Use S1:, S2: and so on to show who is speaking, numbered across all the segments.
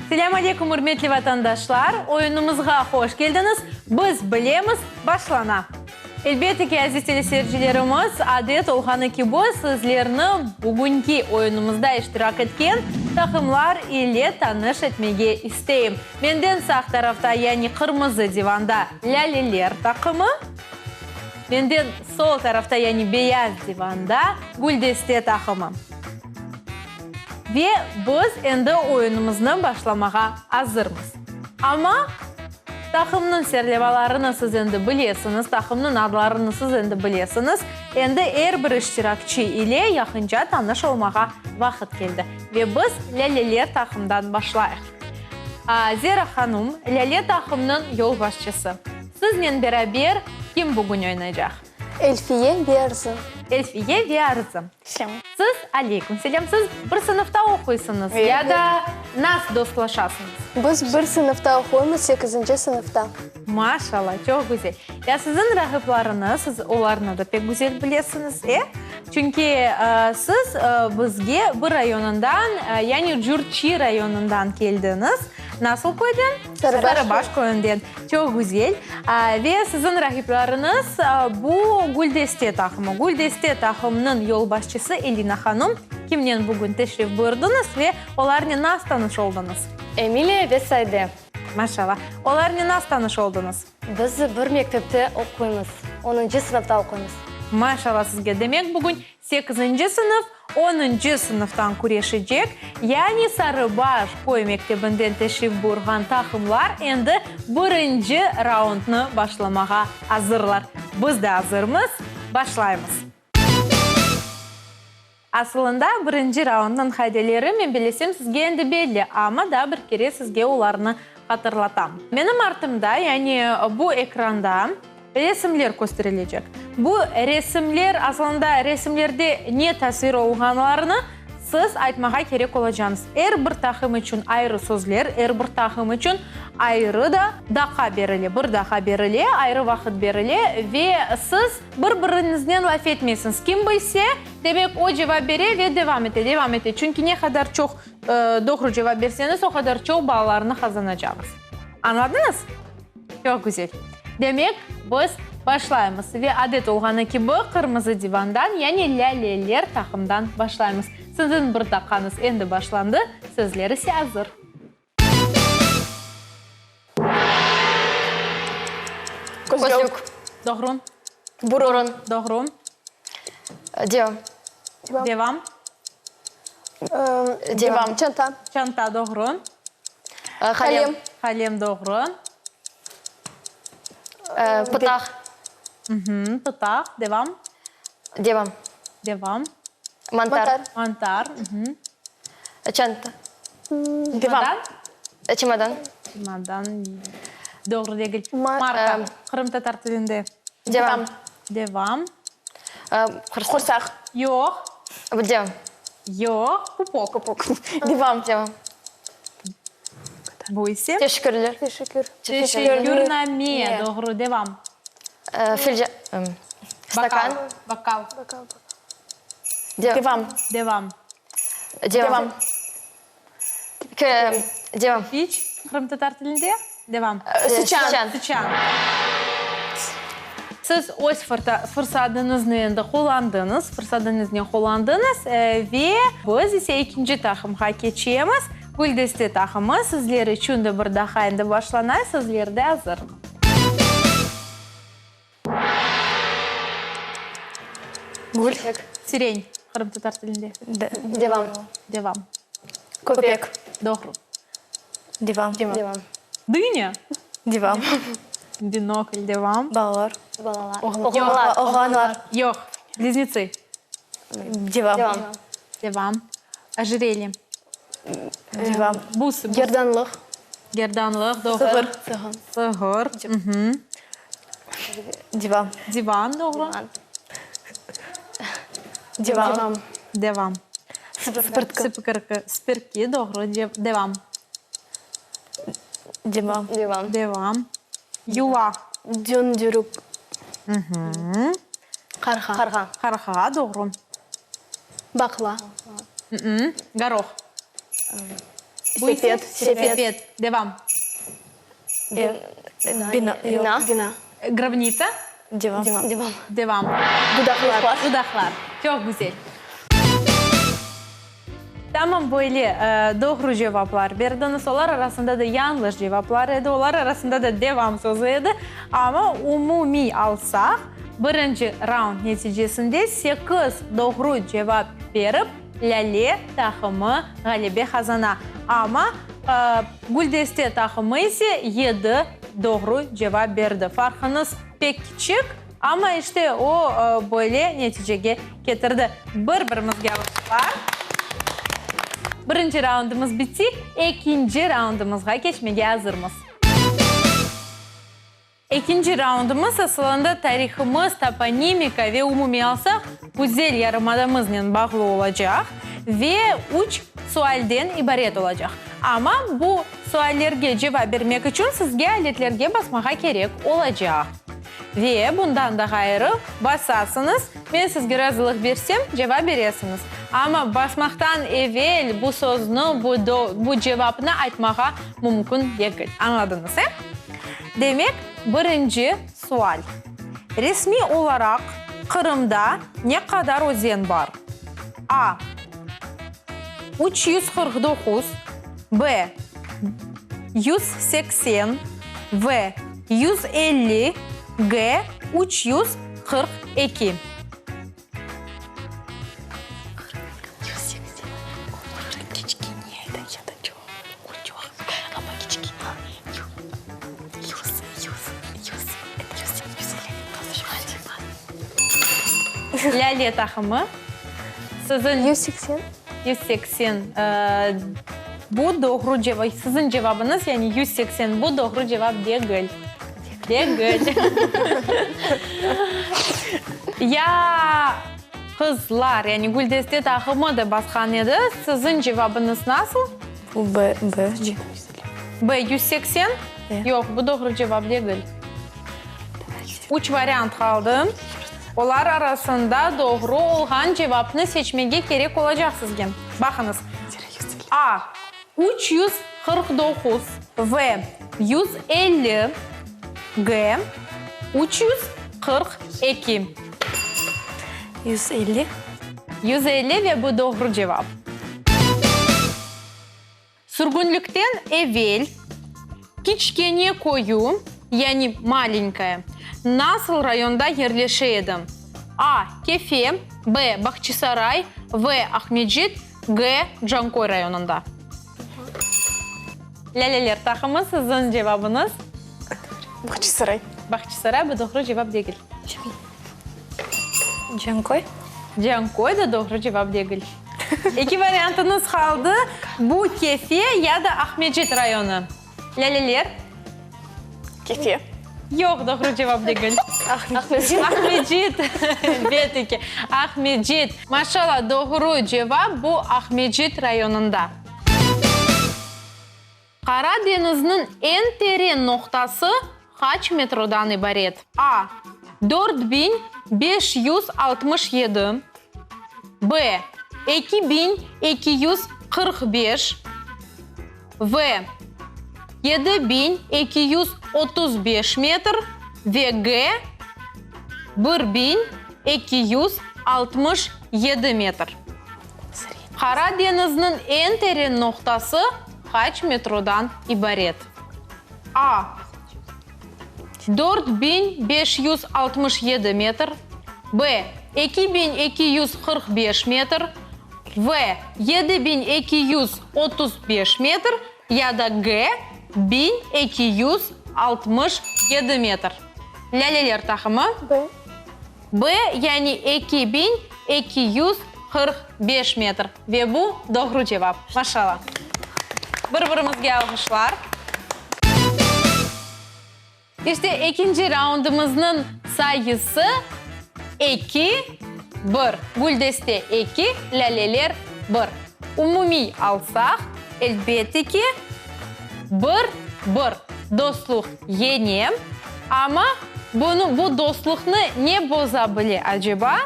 S1: Selâm aleyküm, ürmetli vatandaşlar! Oyunımızğa hoş keldiñiz! Biz bilemiz başlana! Elbette ki, aziz teleseyircilerimiz, adet olğanı kibi, sizlerni bugünki oyunımızda iştirak etken taqımlar ile tanış etmege isteyim. Menden sağ tarafta, yani qırmızı divanda Lâleler taqımı, menden sol tarafta, yani beyaz divanda Güldeste taqımı. Ve biz endi oyunımıznı başlamağa azırmız. Amma taqımnıñ serlevalarını siz endi bilesiñiz, taqımnıñ adlarını siz endi bilesiñiz. Endi er bir iştirakçi ile yaqınca tanış olmağa vaqıt keldi. Ve biz Lâleler taqımdan başlayıq. Zera hanum, Lâle taqımnıñ yolbaşçısı. Siznen beraber kim bugün oynaycaq?
S2: Elfiye ve Arzı.
S1: Elfiye ve Arzı.
S2: Selâm.
S1: Siz, aleyküm selâm, siz bir sınıfta oquysıñız ya da nasıl dostlaşasıñız?
S2: Biz bir sınıfta oquymız, sekizinci sınıfta.
S1: Maşallah, çoq güzel. Ya siziñ raqiplarıñız, siz olarnı da pek güzel bilesiñiz, e? Çünki siz bizge bir rayonından, yani Cürçi rayonından keldiñiz. Nasıl köyden?
S2: Sarıbaş.
S1: Sarıbaş köyünden. Çoq güzel. Ve siziñ raqipleriñiz bu Güldeste taqımı. Güldeste taqımınıñ yolbaşçısı Elina hanım. Kimnen bugün teşrif buyurdıñız ve olarnen nasıl tanış oldıñız?
S3: Emiliya ve Sayde.
S1: Maşallah. Olarnen nasıl tanış oldıñız?
S3: Biz bir mektepte oquymız. Onuncı sınıfta oquymız.
S1: Maşallah sizge. Demek, bugün Sekizinci sınıf onuncı sınıftan küreşecek, yani Sarıbaş köy mektebinden teşrif buyurğan taqımlar endi birinci raundnı başlamağa azırlar. Biz de azırmız, başlaymız. Asılında, birinci raundnıñ qaideleri, men bilesem, sizge endi belli, amma daa bir kere sizge olarnı hatırlatam. Menim artımda, yani bu ekranda, Resimler kösterilecek. Bu resimler, aslında resimlerde ne tasvir olğanlarını siz aytmağa kerek olacağıñız. Er bir taqım içün ayrı sözler, er bir taqım içün ayrı da daqa berile, bir daqa berile, ayrı vaqıt berile ve siz bir-biriñiznen laf etmeysiñiz. Kim bilse, demek o cevap bere ve devam ete, devam ete. Çünki ne qadar çoq doğru cevap berseñiz, o qadar çoq balalarnı qazanacağıñız. Añladıñız? Çoq güzel. Demek, biz başlaymız. Ve adet olğanı kibi, qırmızı divandan, yani lâleler taqımdan başlaymız. Siziñ bir daqqañız endi başlandı, sözler ise azır.
S3: Közlük.
S1: Doğru.
S3: Burun.
S1: Doğru.
S3: Devam.
S1: Devam.
S3: Devam.
S2: Çanta.
S1: Çanta, doğru.
S3: Qalem.
S1: Qalem, doğru.
S3: Pıtaq.
S1: Pıtaq, devam.
S3: Devam.
S1: Devam.
S3: Mantar.
S1: Mantar.
S3: Çanta.
S1: Devam.
S3: Çemodan.
S1: Çemodan. Doğru degil. Marka. Qırımtatar tilinde.
S3: Devam.
S1: Devam.
S3: Qursaq.
S1: Yoq.
S3: Devam.
S1: Yoq. Pupok.
S3: Pupok. Devam. Devam.
S1: Bu ise?
S3: Teşekkürler.
S2: Teşekkür.
S1: Teşekkürname. Doğru. Devam.
S3: Filcan. Stakan.
S1: Bokal.
S2: Bokal.
S3: Devam.
S1: Devam.
S3: Devam. Devam.
S1: İç, qırımtatar tilinde? Devam.
S3: Sıçan.
S1: Sıçan. Siz öz fırsadıñıznı endi qullandıñız, fırsadıñıznen qullandıñız ve biz ise ekinci taqımğa keçemiz. Güldeste taqımı sizler içün de bir daha endi başlana, sizler de azırmı?
S3: Gül.
S1: Siren, qırımtatar tilinde.
S3: Devam.
S1: Devam.
S3: Köpek.
S1: Doğru.
S3: Devam. Devam.
S1: Dınya.
S3: Devam.
S1: Binokl. Devam.
S3: Balalar. Balalar. Oğlanlar. Oğlanlar.
S1: Yoq. Bliznetsı.
S3: Devam. Devam.
S1: Devam. Ojerelye.
S3: Devam.
S1: Busı.
S2: Gerdanlıq.
S1: Gerdanlıq, doğru.
S3: Sığır.
S1: Sığır.
S3: Divan.
S1: Divan, doğru.
S3: Devam.
S1: Devam.
S3: Sıpırtqı.
S1: Sıpırqı, sıpırki, doğru. Devam.
S3: Devam.
S1: Devam. Devam. Yuva.
S2: Döndürüp. Qarğa.
S3: Qarğa.
S1: Qarğa, doğru.
S2: Baqla.
S1: Goroh. Bu ise
S2: Sepet. Sepet.
S1: Sepet. Devam.
S2: Bina. Bina.
S1: Grobnitsa.
S2: Devam. Devam.
S1: Devam.
S2: Dudaqlar.
S1: Dudaqlar. Çoq güzel. Tamam böyle doğru cevaplar berdiñiz. Olar arasında da yañlış cevaplar edi, olar arasında da devam sözü edi. Amma umumiy alsaq, birinci raund neticesinde sekiz doğru cevap berip, Lâle taqımı ğalebe qazana. Amma Güldeste taqımı ise yedi doğru cevap berdi. Farqıñız pek kiçik, amma işte o böyle neticege ketirdi. Bir-birimizge alqışlar. Birinci raundımız bitti, ekinci raundımızğa keçmege azırmız. Ekinci raundımız asılında tarihımız, toponimika ve umumiy alsaq, güzel yarımadamıznen bağlı olacaq ve üç sualden ibaret olacaq. Amma bu suallerge cevap bermek içün sizge aletlerge basmağa kerek olacaq. Ve bundan da ğayrı, basasıñız, men sizge razılıq bersem, cevap beresiñiz. Amma basmaqtan evel bu sözni, bu bu cevapnı aytmağa mümkün degil. Añladıñız, e? Demek, birinci sual. Resmiy olaraq Qırımda ne qadar özen bar? A, 349, B, 180, V, 150, G, 342. Lâle taqımı, siziñ.
S2: 180.
S1: 180. Bu doğru cevap, siziñ cevabıñız, yani 180, bu doğru cevap degil. Degil. Ya qızlar, yani Güldeste taqımı da basqan edi, siziñ cevabıñız nasıl?
S2: Bu B, B.
S1: B, 180? Yoq, bu doğru cevap degil. Üç variant qaldı. Olar arasında doğru olğan cevapnı seçmege kerek olacaq sizge. Baqıñız. A, 349, V, 150, G, 342.
S2: 150.
S1: 150 ve bu doğru cevap. Sürgünlikten evel Kiçkene köyü, yani Malenkoye, nasıl rayonda yerleşe edi? A, Kefe, B, Bahçisaray, V, Aqmecit, G, Canköy rayonında. Lâleler taqımı, siziñ cevabıñız?
S2: Bahçisaray.
S1: Bahçisaray, bu doğru cevap degil.
S2: Canköy.
S1: Canköy de doğru cevap degil. Eki variantıñız qaldı, bu Kefe ya da Aqmecit rayonı. Lâleler?
S2: Kefe.
S1: Yoq, doğru cevap degil.
S2: Aqmescit.
S1: Aqmecit, elbette ki, Aqmecit. Maşallah, doğru cevap bu Aqmecit rayonında. Qara deñizniñ eñ teren noqtası qaç metrodan ibaret? A, 4567, B, 2245, V, 7235 metr ve G, 1267 metr. Qara deñizniñ eñ teren noqtası qaç metrodan ibaret? A, 4567 metr, B, 2245 metr, V, 7235 metr ya da G, 1267 metr. Lâleler taqımı.
S2: B.
S1: B, yani 2245 metr. Ve bu doğru cevap. Maşallah. Bir-birimizge alğışlar. İşte, ekinci raundımıznıñ sayısı eki, bir. Güldeste eki, lâleler bir. Umumiy alsaq, elbette ki, bir, bir. Dostluq yeñe, amma bunı, bu dostluqnı ne boza bile, aceba?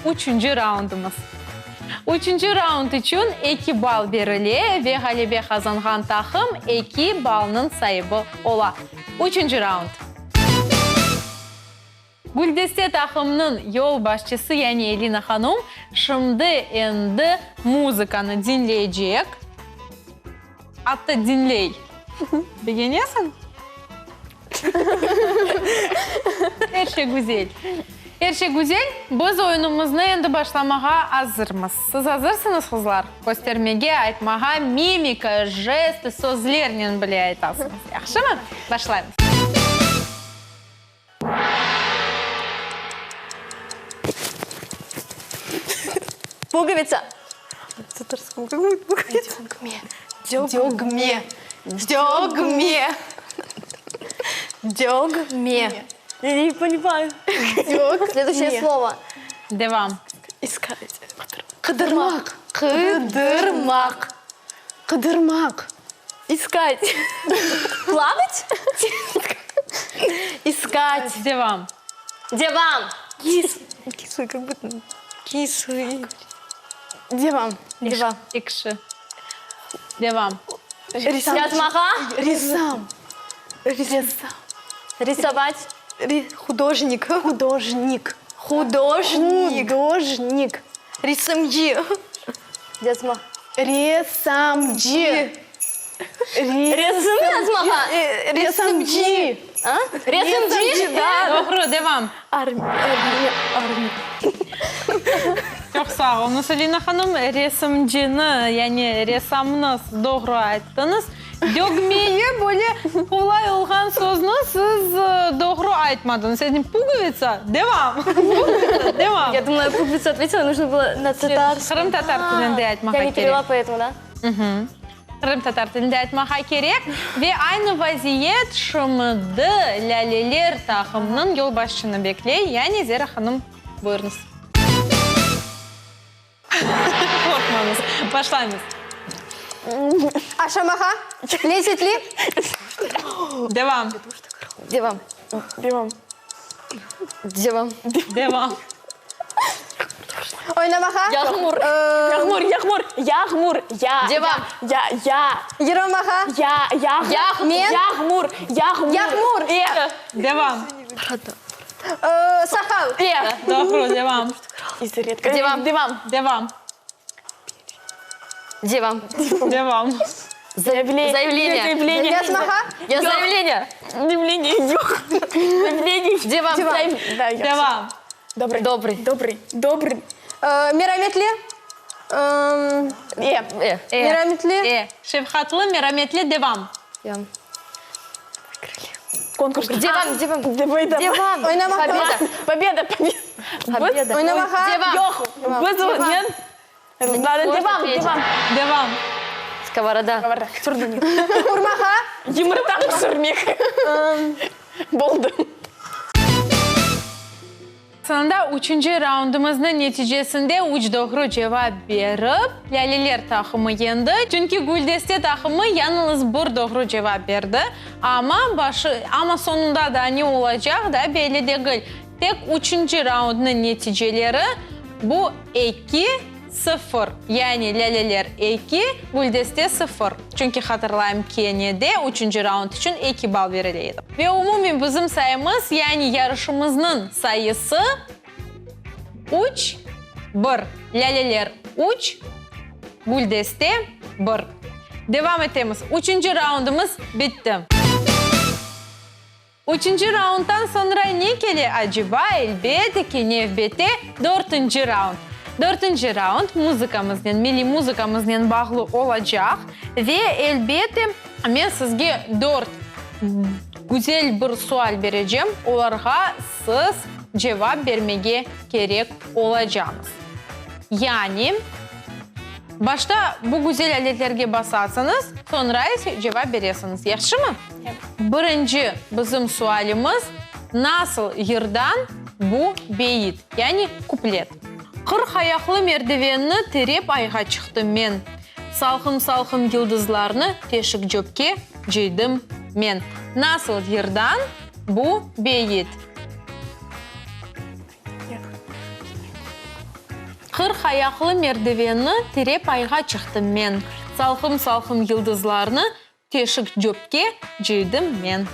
S1: Üçünci raundımız. Üçünci raund içün eki ball berile ve ğalebe qazanğan taqım eki ballnıñ saibi ola. Üçünci raund. Güldeste taqımnıñ yolbaşçısı, yani Elina hanum, şimdi endi muzıkanı diñleycek. Atta diñley. Begenesiñ? Er şey güzel. Er şey güzel. Biz oyunımıznı endi başlamağa azırmız. Siz azırsıñız, qızlar? Köstermege, aytmağa, mimika, jest, sözlernen bile aytasıñız. Yahşımı? Başlaymız.
S2: Pugovitsa. Dögme. Dögme. Dögme. Я не понимаю. Следующее слово.
S1: Devam.
S2: Искать. Qıdırmaq. Qıdırmaq. Qıdırmaq. Искать. Плавать? Искать.
S1: Devam.
S3: Devam.
S2: Кис. Кислый, как будто. Кислый. Devam. Devam.
S1: Ekşi. Devam.
S3: Yazmağa.
S2: Ressam. Ressam.
S3: Рисовать.
S2: Художник. Художник. Художник. Художник. Resimci.
S3: Yazma.
S2: Ressamcı.
S3: Resim yazmağa.
S2: Resimci.
S3: A? Resimci?
S1: Doğru, devam. Çoq sağ oluñız, Elina hanım. Resimcini, yani ressamnı doğru ayttıñız. Dögmeli, böyle qolay olğan sözni siz doğru aytmadıñız. Yani pugovitsa, devam, pugovitsa, devam.
S3: Ya dumala, pugovitsa otvetila, нужно было на tatarskom.
S1: Qırımtatar tilinde aytmağa
S3: kerek. Ya ne
S1: perevela,
S3: poetomu, da?
S1: Qırımtatar tilinde aytmağa kerek. Ve aynı vaziyet şimdi Lâleler taqımınıñ yolbaşçını bekley, yani Zera hanım, buyurıñız. Qorqmañız, başlaymız.
S4: Aşamağa, lezetli.
S1: Devam.
S3: Devam.
S2: Devam.
S3: Devam.
S1: Devam.
S4: Oynamağa.
S3: Yağmur.
S2: Yağmur, yağmur, yağmur, ya.
S3: Devam.
S2: Ya, ya.
S4: Yıramağa.
S2: Ya, yağ.
S3: Yağ.
S4: Men.
S2: Yağmur, yağmur.
S4: Yağmur.
S2: E.
S1: Devam.
S4: Saqal.
S3: E.
S1: Doğru, devam.
S2: Devam. Devam.
S1: Devam.
S3: Devam.
S1: Devam.
S2: Заявление.
S3: Заявление.
S4: Yazmağa.
S3: Ya заявление.
S2: Заявление yoq. Заявление.
S3: Devam.
S2: Да, yoq.
S1: Devam.
S2: Добрый.
S3: Добрый.
S2: Добрый. Добрый.
S4: Merametli.
S2: E.
S3: E.
S1: E.
S4: Merametli.
S1: E. Şefqatlı, merametli, devam.
S3: Devam.
S2: Конкурс.
S3: Devam, devam.
S2: Победа.
S3: Devam.
S4: Oynamağa.
S3: Победа.
S2: Победа.
S3: Победа.
S4: Oynamağa.
S3: Devam.
S2: Yoq. Biz men. Devam, devam.
S1: Devam.
S3: Skovoroda.
S4: Qurmağa.
S2: Yımırta pişirmek. Boldı.
S1: Soñunda üçünci raundımıznıñ neticesinde üç doğru cevap berip, Lâleler taqımı yendi. Çünki Güldeste taqımı yalıñız bir doğru cevap berdi. Amma başı, amma soñunda da ne olacaq da belli degil. Tek üçünci raundnıñ neticeleri bu eki, sıfır, yani Lâleler eki, Güldeste sıfır. Çünki hatırlayım, kene de üçünci raund içün eki bal berile edi. Ve umumen bizim sayımız, yani yarışımıznıñ sayısı üç, bir. Lâleler üç, Güldeste bir. Devam etemiz. Üçünci raundımız bitti. Üçünci raunddan soñra ne kele aceba? Elbette ki, nevbette dörtünci raund. Dörtünci raund muzıkamıznen, milliy muzıkamıznen bağlı olacaq ve elbette, men sizge dört güzel bir sual berecem, olarğa siz cevap bermege kerek olacaqsıñız. Yani, başta bu güzel aletlerge basasıñız, soñra ise cevap beresiñiz. Yahşımı? Birinci bizim sualimiz, nasıl yırdan bu beyit, yani kuplet? 40 ayaqlı merdivenni tirep ayğa çıqtım men, Salqım-salqım yıldızlarnı teşik cöpke cıydım men. Nasıl yırdan bu beyit? 40 ayaqlı merdivenni tirep ayğa çıqtım men. Salqım-salqım yıldızlarnı teşik cöpke cıydım men.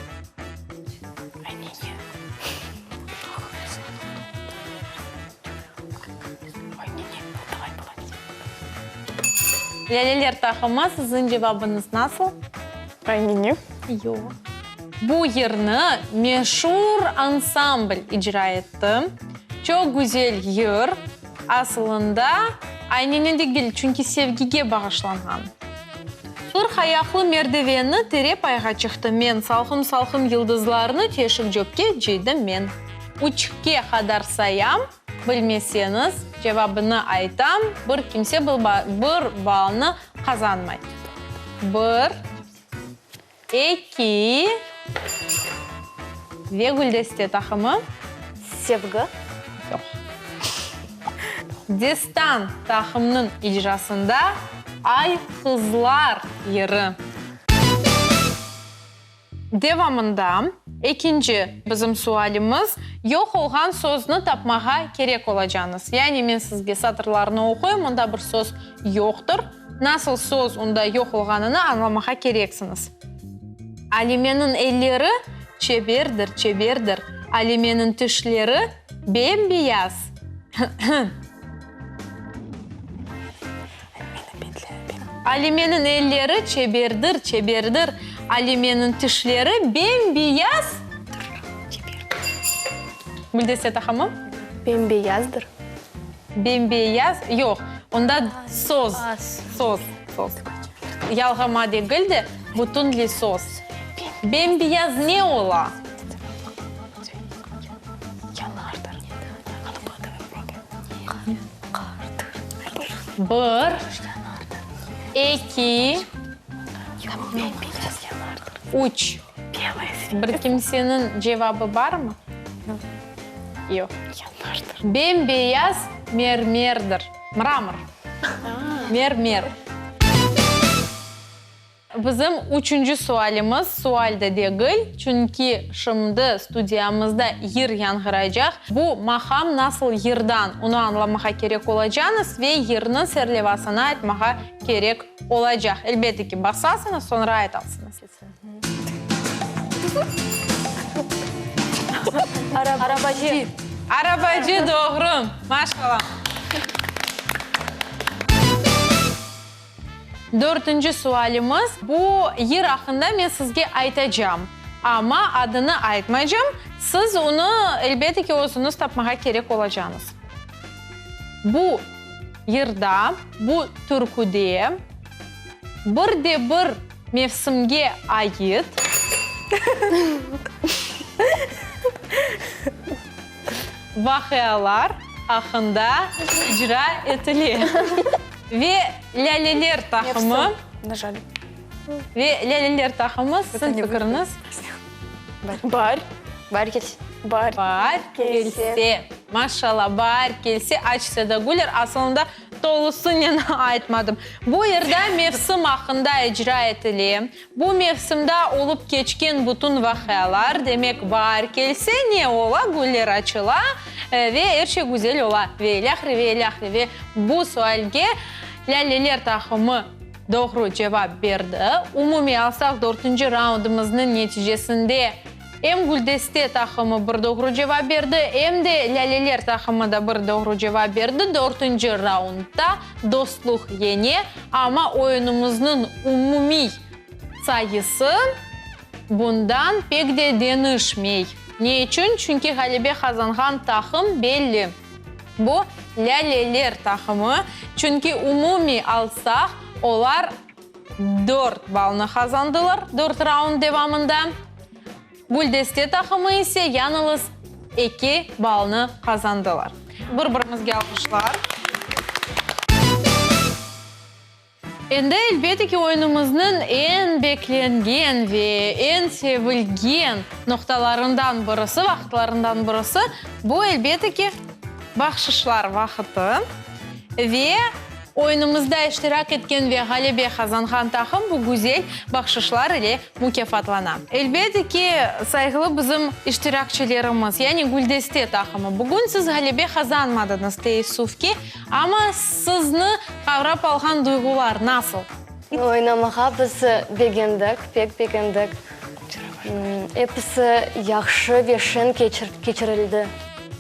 S1: Lâleler taqımı, siziñ cevabıñız nasıl?
S2: Ayneni.
S1: Yoq. Bu yırnı meşur ansambl icra etti. Çoq güzel yır. Asılında, ayneni degil, çünki sevgige bağışlanğan. 40 ayaqlı merdivenni tirep ayğa çıqtım men, Salqım-salqım yıldızlarnı teşik cöpke cıydım men. Üçke qadar sayam, bilmeseñiz, cevabını aytam, bir kimse bir balnı qazanmay. Bir. Eki. Ve güldeste taqımı.
S3: Sevgi.
S1: Yoq. Destan taqımnıñ icrasında Ay qızlar yırı. Devamında ekinci bizim sualimiz, yoq olğan sözni tapmağa kerek olacağıñız. Yani men sizge satırlarnı oquyım, onda bir söz yoqtır. Nasıl söz onda yoq olğanını añlamağa kereksiñiz. Alimeniñ elleri çeberdir, çeberdir, Alimeniñ tişleri bem-beyaz. Alimeniñ elleri çeberdir, çeberdir, Alimeniñ tişleri bem-beyaz. Güldeste taqımı?
S2: Bem-beyazdır.
S1: Bem-beyaz, yoq, onda söz, söz, söz. Yalğama degil de, bütünley söz. Bem-beyaz ne ola? Bir, eki, üç. Bir kimseniñ cevabı barmı? Yoq. Bem-beyaz mermerdir. Mramor. Mermer. Bizim üçünci sualimiz, sual da degil, çünki şimdi studiyamızda yır yañğıraycaq. Bu maqam nasıl yırdan, onı añlamağa kerek olacañız ve yırnıñ serlevasını aytmağa kerek olacaq. Elbette ki, basasıñız, soñra aytasıñız.
S3: Arabacı.
S1: Arabacı, doğru. Maşallah. Dörtünci sualimiz, bu yır aqqında men sizge aytacam, amma adını aytmaycam, siz onı, elbette ki, özüñiz tapmağa kerek olacağıñız. Bu yırda, bu türküde bir de bir mevsimge ait vaqialar aqqında icra etile. Ve lâleler taqımı. Ve lâleler taqımı, siziñ fikiriñiz?
S2: Baar.
S3: Baar kelse.
S2: Baar.
S1: Baar kelse. Maşallah, baar kelse, açsa da güller. Asılında tolusınen aytmadım. Bu yırda mevsim aqqında icra etile. Bu mevsimde olıp keçken bütün vaqialar, demek, baar kelse, ne ola, güller açıla ve er şey güzel ola, ve ilâhre, ve ilâhre. Ve bu sualge Lâleler taqımı doğru cevap berdi. Umumiy alsaq, dörtünci raundımıznıñ neticesinde em Güldeste taqımı bir doğru cevap berdi, em de Lâleler taqımı da bir doğru cevap berdi. Dörtünci raundda Dostluq yeñe, amma oyunımıznıñ umumiy sayısı bundan pek de deñişmey. Ne içün? Çünki ğalebe qazanğan taqım belli. Bu, Lâleler taqımı. Çünki umumiy alsaq, olar dört balnı qazandılar dört raund devamında. Güldeste taqımı ise yañılıs eki balnı qazandılar. Bir-birimizge alqışlar. Endi, elbette ki, oyunımıznıñ eñ beklengen ve eñ sevilgen noqtalarından birisi, vaqıtlarından birisi, bu, elbette ki, bahşışlar vaqıtı. Ve. Oyunımızda iştirak etken ve ğalebe qazanğan taqım bu güzel bahşışlar ile mukâfatlana. Elbette ki, sayğılı bizim iştirakçilerimiz, yani Güldeste taqımı, bugün siz ğalebe qazanmadıñız, teessüf ki, amma sizni qavrap alğan duyğular nasıl?
S3: Oynamağa biz begendik, pek begendik. Episi yahşı ve şeñ keçirildi.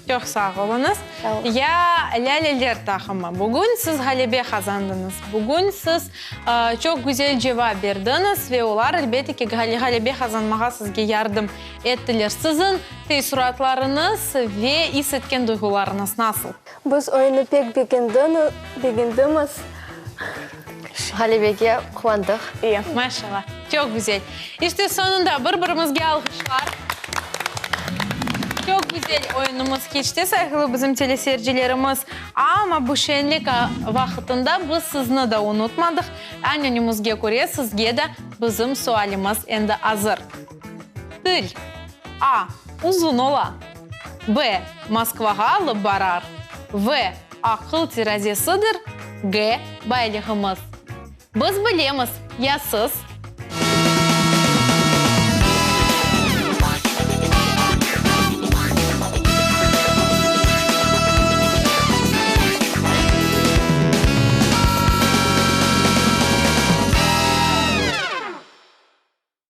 S1: Çoq sağ oluñız. Ya Lâleler taqımı, bugün siz ğalebe qazandıñız. Bugün siz çoq güzel cevap berdiñiz ve olar, elbette ki, ğalebe qazanmağa sizge yardım ettiler. Siziñ teessuratlarıñız ve is etken duyğularıñız nasıl?
S4: Biz oyunnı pek begendimiz.
S2: Ğalebege quvandıq.
S1: Maşallah, çoq güzel. İşte, soñunda bir-birimizge alğışlar. Çoq güzel oyunımız keçti, sayğılı bizim teleseyircilerimiz. Amma bu şeñlik vaqıtında biz sizni de unutmadıq. Añanemizge köre, sizge de bizim sualimiz endi azır. Til, A, uzun ola, B, Moskvağa alıp barar, V, aqıl terazesidir, G, baylığımız. Biz bilemiz, ya siz?